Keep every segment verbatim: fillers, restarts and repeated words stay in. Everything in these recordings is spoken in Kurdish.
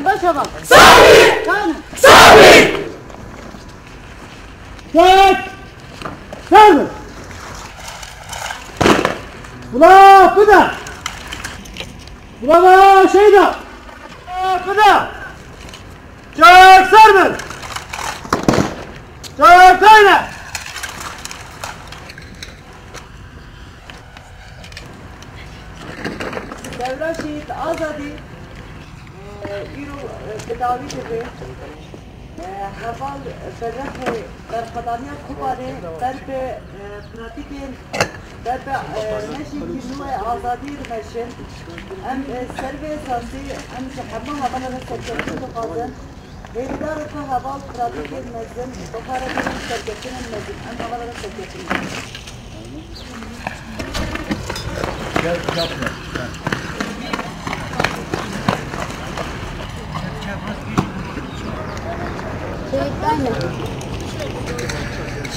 Başa bak. Sahi! Sahi! Çek! Servir! Ula, bida! Ula, şeyda! Bida! Çek, servir! Çek, kayna! Dewra Şehîd Azadî, e, îro, e, bi dawî dibe. E, heval berexê berxwedaniya Kobanê ber bi, e, pratîkên, ber bi, e, neşî kî nû yê azadî dimeşin. Em, e, ser vê esasî, em ji hemû hevalan re serkeftin dixwazin. Hêvîdar e ku heval pratîkên mezin bi xwe re bibin serkeftinên mezin. Em hevala re serkeftin bidin.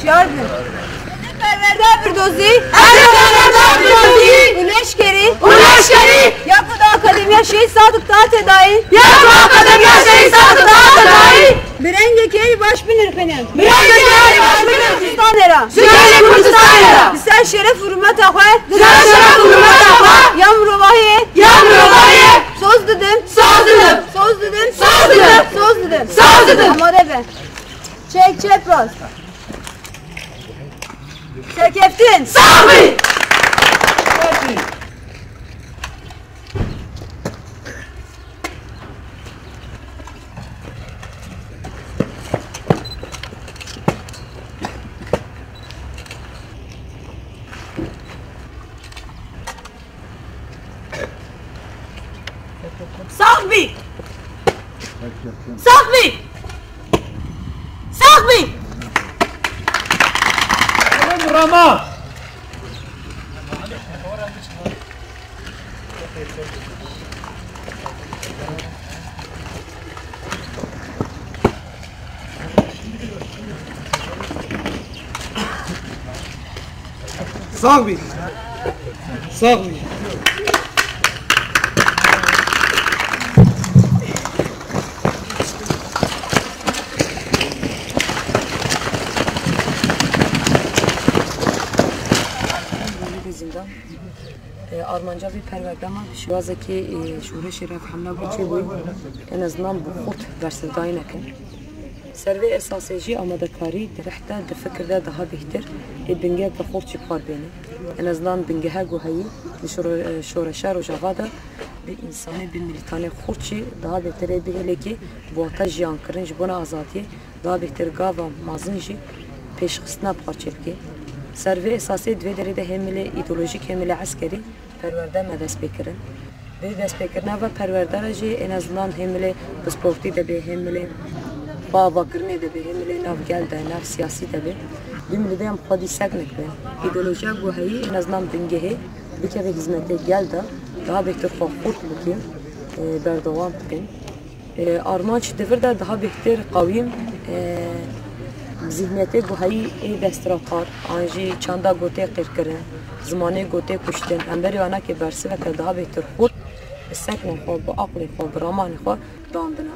Şiyar bin. Perwerde Firdozî. Perwerde Firdozî. Û leşkerî. Û leşkerî. Ya ku di Akademiya Şehîd Sadık da tedayî. Ya ku Akademiya Şehîd Sadık da tedayî. Bi rengekî herî baş binirxînin. Bi rengekî herî baş binirxînin. Kurdistanê re. Ji gelê Kurdistanê re. Li ser şeref û hurmeta xwe. Li ser şeref û hurmeta xwe. Ya mirovahiyê. Ya mirovahiyê. Soz didim. Soz didim. Soz didim. Soz didim. Soz didim. Soz didim. Amade be. Çek, çep, rast. Serkeftin. Sax bî. Sax bî! Sax bî! Sax bî! Rama! Sax bî. Sax bî. Zindan. E, armanca vî perwerde me bi şêwazekî, e, şoreşê revhemle ku çêbûyî, en azından bi xurt bersivdayî nekin. Ser vê esasê jî amadekarî di rih de, di fikir de daha bêhtir ê bingeheke xurt jî bi xwe bêne. En azından bingehe ku heyî di şoro-, e, şoreşa Rojava de bi însanê, bi milîtanê xurt jî daha bêhtir ê bihêle kî bi wata jiyankirin ji bona azadiyê daha bêhtir gava mezin jî pêşxistina parçe bike. Ser vê esasê di vê derê de hê milê îdeolojîk, hê milê eskerî perwerde me dest pê kirin. Di destpêkirina ve perwerde re jî en azından hê milê pisportî de bê, hê milê bi avakirinê de bê, hê milê nav gel de, nav siyasî de bê. Dû milî de em xwedî seknek bin. Îdeolojiya ku heyî en azından bingehê bikeve hizmetê gel de, daha bêhtir xwe xurt bike, e, berdewam bikin. E, armanc di vir de daha bêhtir qawîm, e, zihniyetê ku heyî ê destrakar, an jî çanda ku tê qîrkirin, zimanê ku tê kuştin, hemberî wana kê bersiveke daha bêhtir xurt bi seknê xwe, bi aqlê xwe, bi ramanê xwe dandina.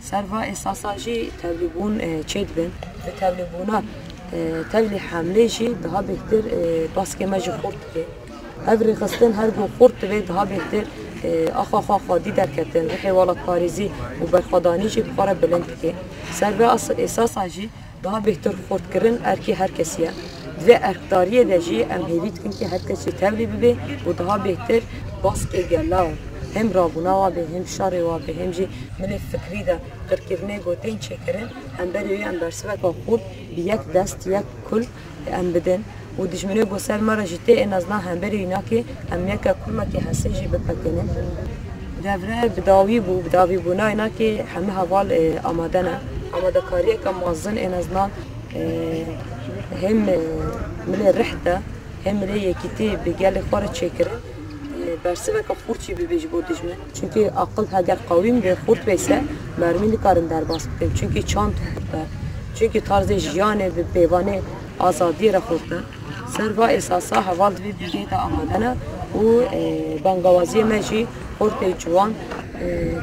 Ser va esasa jî tevlîbûn, e, çêdibin. Bi tevlîbûna, e, tevlî hemlê jî daha bêhtir, e, baskê me jî xurt dike. Ev rêxistin her ku xurt divê daha bêhtir, e, axa xwe xwedî derketin, rihê welatparêzî û berxwedanî jî bi xwe re bilind dike. Ser vê as-, esasa jî daha bêhtir xurtkirin erkê her kesî ye. Di vê erkdariyê de jî em hêvî dikin ku her kesî tevlî bibe û daha bêhtir baskê gela, hem rabûna wa be, hem şerê wa be, hem jî milê fikrî de qirkirinê ku tên çêkirin, hemberî wê em bersiveka xurt bi yek dest, yek kul em bidin û dijminê ku ser me re jî tê, en azından hemberî wî nakê em yeke kulmekê hesê jî bipekinin. Devre bi dawî bû, bi dawî bûna nakê hemî heval, e, amade ne. Amadekariyeke mezin en azından, e, hem, e, milê rih de, hem milê yekîtî bi gelê xwe re çêkirin. E, bersiveke xurt jî bibe ji bo dijmin. Çunkî aqil heger qawîm be, xurt be ise mermî nikarin derbas bikin. Çunkî çand xurt e. Çunkî tarzê jiyanê bi pêvanê azadiyê re xurt e. Ser va esasa heval di vê bingehê de amade ne û, e, bangawaziyê me jî xortê ciwan,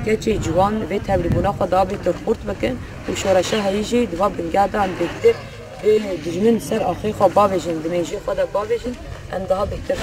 Keçê ciwan vê tevlîbûna xwe daha bêtir xurt bikin û şoreşa heyî jî di va bingeh de em bêtir vê dijmin ser axê xwe bavêjin, di mêjê xwe de bavêjin, em daha bêtir